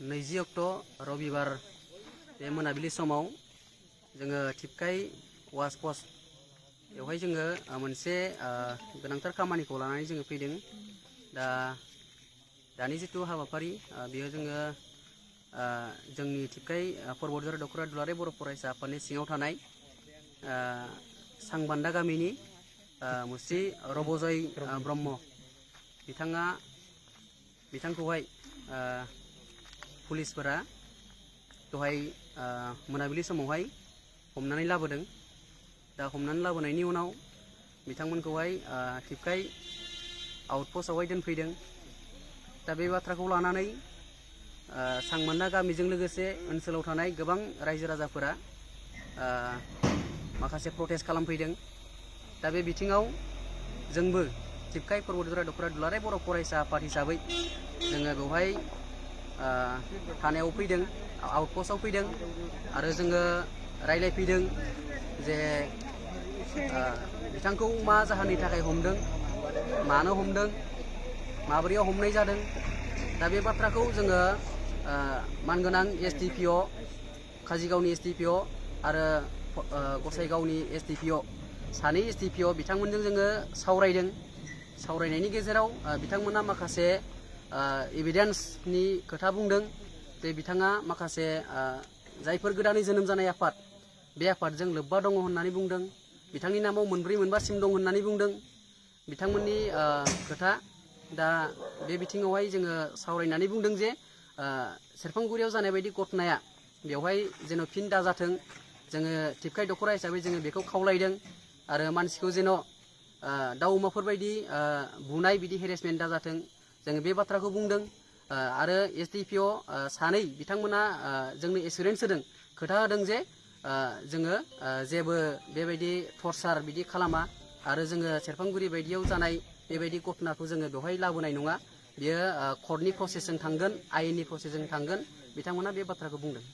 20 अक्ट' रबिबार बे मोनाबिलि समाव जोङो टिपकाइ वाच पस्ट बेवहाय जोङो मोनसे गोनांथार खामानिखौ लानानै जोङो फैदों। दानि जितु हाबाफारि बेयो जोङो जोंनि टिपकाइ परबतझार दख'रा दुलाराय बर' फरायसा आफादनि सिङाव थानाय सांबान्दा गामिनि मुस्रि रबजय ब्रह्म बिथांखौहाय पुलिसफोरा दहाय मोनाबिलि समावहाय हमनानै लाबोदों। दा हमनानै लाबोनायनि उनाव बिथांमोनखौहाय टिपकाइ आउटपस्टआवहाय दोनफैदों। दा बे बाथ्राखौ लानानै सांबान्दा गामिजों लोगोसे ओनसोलाव थानाय गोबां रायजो राजाफोरा माखासे प्रटेस्ट खालामफैदों। दा बे बिथिङाव जोंबो टिपकाइ परबतझार दख'रा दुलाराय बर' फरायसा आफाद हिसाबै जोङो बेवहाय थानायाव फैदों, आउटपस्टआव फैदों आरो जोङो रायलायफैदों जे बिथांखौ मा जाहोननि थाखाय हमदों, मानो हमदों, माबोरैयाव हमनाय जादों। दा बे बाथ्राखौ जोङो मानगोनां SDPO, काजिगावनि SDPO आरो गसाइगावनि SDPO सानै SDPO बिथांमोनजों जोङो सावरायदों। सावरायनायनि गेजेराव बिथांमोना माखासे एभिडेन्सनि खोथा बुंदों जे बिथाङा माखासे जायफोर गोदानै जोनोम जानाय आफाद बे आफादजों लोब्बा दङ होननानै बुंदों। बिथांनि नामाव 4-5 सिम दं होननानै बुंदों बिथांमोननि खोथा। दा बे बिथिङावहाय जोङो सावरायनानै बुंदों जे सेरफांगुरियाव जानाय बायदि घटनाया बेवहाय जेन' फिन दाजाथों, जोङो टिपकाइ दख'रा हिसाबै जोङो बेखौ खावलायदों आरो मानसिखौ जेन' दाउ अमाफोरबायदि बुनाय बिदि हेरेसमेन्ट दाजाथों, जोङो बे बाथ्राखौ बुंदों। आरो SDPO सानै बिथांमोना जोंनो एसुरेन्स होदों, खोथा होदों जे जोङो जेबो बेबायदि टर्चार बिदि खालामा आरो जोङो सेरफांगुरि बायदियाव जानाय बेबायदि घटनाखौ जोङो बेवहाय लाबोनाय नङा। बियो कर्टनि प्रसेसजों थांगोन, आयेननि प्रसेसजों थांगोन, बिथांमोना बे बाथ्राखौ बुंदों।